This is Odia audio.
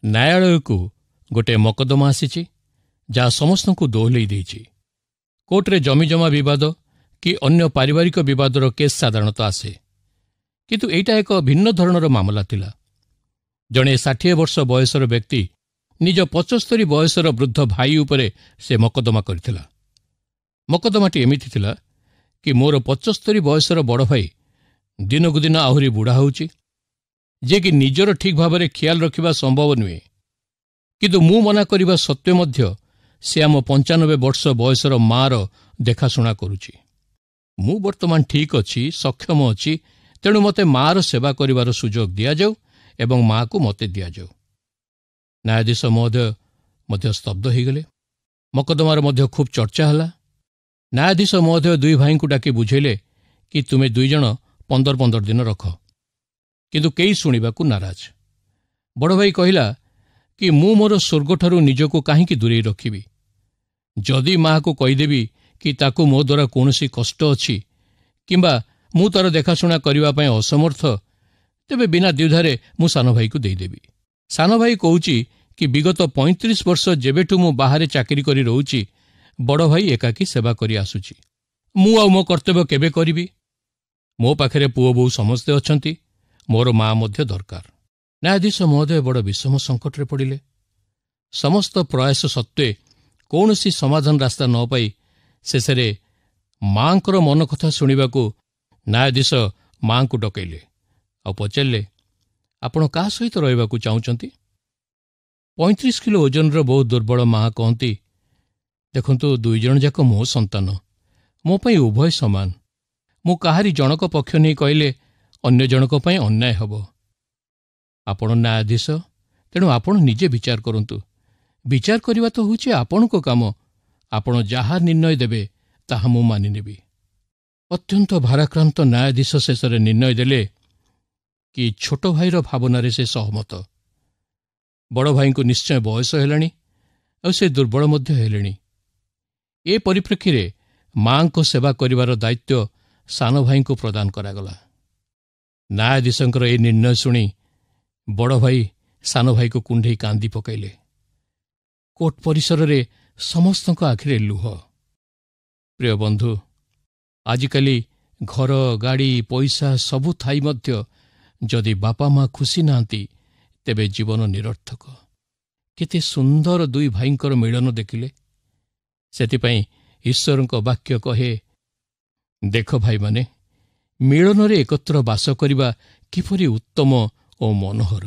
ନ୍ୟାୟାଳୟକୁ ଗୋଟିଏ ମକଦ୍ଦମା ଆସିଛି, ଯାହା ସମସ୍ତଙ୍କୁ ଦୋହଲେଇ ଦେଇଛି। କୋର୍ଟରେ ଜମିଜମା ବିବାଦ କି ଅନ୍ୟ ପାରିବାରିକ ବିବାଦର କେସ୍ ସାଧାରଣତଃ ଆସେ, କିନ୍ତୁ ଏଇଟା ଏକ ଭିନ୍ନ ଧରଣର ମାମଲା ଥିଲା। ଜଣେ 60 ବର୍ଷ ବୟସର ବ୍ୟକ୍ତି ନିଜ 75 ବୟସର ବୃଦ୍ଧ ଭାଇ ଉପରେ ସେ ମକଦ୍ଦମା କରିଥିଲା। ମକଦ୍ଦମାଟି ଏମିତି ଥିଲା କି ମୋର 75 ବୟସର ବଡ଼ ଭାଇ ଦିନକୁ ଦିନ ଆହୁରି ବୁଢ଼ା ହେଉଛି, ଯିଏକି ନିଜର ଠିକ୍ ଭାବରେ ଖିଆଲ ରଖିବା ସମ୍ଭବ ନୁହେଁ। କିନ୍ତୁ ମୁଁ ମନା କରିବା ସତ୍ତ୍ୱେ ମଧ୍ୟ ସେ ଆମ 95 ବର୍ଷ ବୟସର ମାଆର ଦେଖାଶୁଣା କରୁଛି। ମୁଁ ବର୍ତ୍ତମାନ ଠିକ୍ ଅଛି, ସକ୍ଷମ ଅଛି, ତେଣୁ ମୋତେ ମାଆର ସେବା କରିବାର ସୁଯୋଗ ଦିଆଯାଉ ଏବଂ ମାଆକୁ ମୋତେ ଦିଆଯାଉ। ନ୍ୟାୟାଧୀଶ ମହୋଦୟ ମଧ୍ୟ ସ୍ତବ୍ଧ ହୋଇଗଲେ। ମକଦ୍ଦମାର ମଧ୍ୟ ଖୁବ୍ ଚର୍ଚ୍ଚା ହେଲା। ନ୍ୟାୟାଧୀଶ ମହୋଦୟ ଦୁଇ ଭାଇଙ୍କୁ ଡାକି ବୁଝେଇଲେ କି ତୁମେ ଦୁଇ ଜଣ 15 15 ଦିନ ରଖ, କିନ୍ତୁ କେହି ଶୁଣିବାକୁ ନାରାଜ। ବଡ଼ ଭାଇ କହିଲା କି ମୁଁ ମୋର ସ୍ୱର୍ଗଠାରୁ ନିଜକୁ କାହିଁକି ଦୂରେଇ ରଖିବି? ଯଦି ମାଆକୁ କହିଦେବି କି ତାକୁ ମୋ ଦ୍ୱାରା କୌଣସି କଷ୍ଟ ଅଛି କିମ୍ବା ମୁଁ ତା'ର ଦେଖାଶୁଣା କରିବା ପାଇଁ ଅସମର୍ଥ, ତେବେ ବିନା ଦ୍ୱିଧାରେ ମୁଁ ସାନ ଭାଇକୁ ଦେଇଦେବି। ସାନ ଭାଇ କହୁଛି କି ବିଗତ 35 ବର୍ଷ ଯେବେଠୁ ମୁଁ ବାହାରେ ଚାକିରି କରି ରହୁଛି, ବଡ଼ ଭାଇ ଏକାକୀ ସେବା କରି ଆସୁଛି। ମୁଁ ଆଉ ମୋ କର୍ତ୍ତବ୍ୟ କେବେ କରିବି? ମୋ ପାଖରେ ପୁଅ ବୋହୂ ସମସ୍ତେ ଅଛନ୍ତି, ମୋର ମା ମଧ୍ୟ ଦରକାର। ନ୍ୟାୟାଧୀଶ ମହୋଦୟ ବଡ଼ ବିଷମ ସଙ୍କଟରେ ପଡ଼ିଲେ। ସମସ୍ତ ପ୍ରୟାସ ସତ୍ତ୍ୱେ କୌଣସି ସମାଧାନ ରାସ୍ତା ନ ପାଇ ଶେଷରେ ମାଆଙ୍କର ମନ କଥା ଶୁଣିବାକୁ ନ୍ୟାୟାଧୀଶ ମାଆଙ୍କୁ ଡକେଇଲେ ଆଉ ପଚାରିଲେ, ଆପଣ କାହା ସହିତ ରହିବାକୁ ଚାହୁଁଛନ୍ତି? 35 କିଲୋ ଓଜନର ବହୁତ ଦୁର୍ବଳ ମାଆ କହନ୍ତି, ଦେଖନ୍ତୁ, ଦୁଇ ଜଣ ଯାକ ମୋ ସନ୍ତାନ, ମୋ ପାଇଁ ଉଭୟ ସମାନ। ମୁଁ କାହାରି ଜଣକ ପକ୍ଷ ନେଇ କହିଲେ ଅନ୍ୟ ଜଣକ ପାଇଁ ଅନ୍ୟାୟ ହେବ। ଆପଣ ନ୍ୟାୟାଧୀଶ, ତେଣୁ ଆପଣ ନିଜେ ବିଚାର କରନ୍ତୁ। ବିଚାର କରିବା ତ ହେଉଛି ଆପଣଙ୍କ କାମ। ଆପଣ ଯାହା ନିର୍ଣ୍ଣୟ ଦେବେ ତାହା ମୁଁ ମାନିନେବି। ଅତ୍ୟନ୍ତ ଭାରାକ୍ରାନ୍ତ ନ୍ୟାୟାଧୀଶ ଶେଷରେ ନିର୍ଣ୍ଣୟ ଦେଲେ କି ଛୋଟ ଭାଇର ଭାବନାରେ ସେ ସହମତ। ବଡ଼ ଭାଇଙ୍କୁ ନିଶ୍ଚୟ ବୟସ ହେଲାଣି ଆଉ ସେ ଦୁର୍ବଳ ମଧ୍ୟ ହେଲେଣି। ଏ ପରିପ୍ରେକ୍ଷୀରେ ମାଆଙ୍କ ସେବା କରିବାର ଦାୟିତ୍ୱ ସାନ ଭାଇଙ୍କୁ ପ୍ରଦାନ କରାଗଲା। ନ୍ୟାୟାଧୀଶଙ୍କର ଏ ନିର୍ଣ୍ଣୟ ଶୁଣି ବଡ଼ ଭାଇ ସାନ ଭାଇକୁ କୁଣ୍ଢେଇ କାନ୍ଦି ପକାଇଲେ। କୋର୍ଟ ପରିସରରେ ସମସ୍ତଙ୍କ ଆଖିରେ ଲୁହ। ପ୍ରିୟ ବନ୍ଧୁ, ଆଜିକାଲି ଘର, ଗାଡ଼ି, ପଇସା ସବୁ ଥାଇ ମଧ୍ୟ ଯଦି ବାପା ମା ଖୁସି ନାହାନ୍ତି, ତେବେ ଜୀବନ ନିରର୍ଥକ। କେତେ ସୁନ୍ଦର ଦୁଇ ଭାଇଙ୍କର ମିଳନ ଦେଖିଲେ। ସେଥିପାଇଁ ଈଶ୍ୱରଙ୍କ ବାକ୍ୟ କହେ, ଦେଖ ଭାଇମାନେ, ମିଳନରେ ଏକତ୍ର ବାସ କରିବା କିପରି ଉତ୍ତମ ଓ ମନୋହର।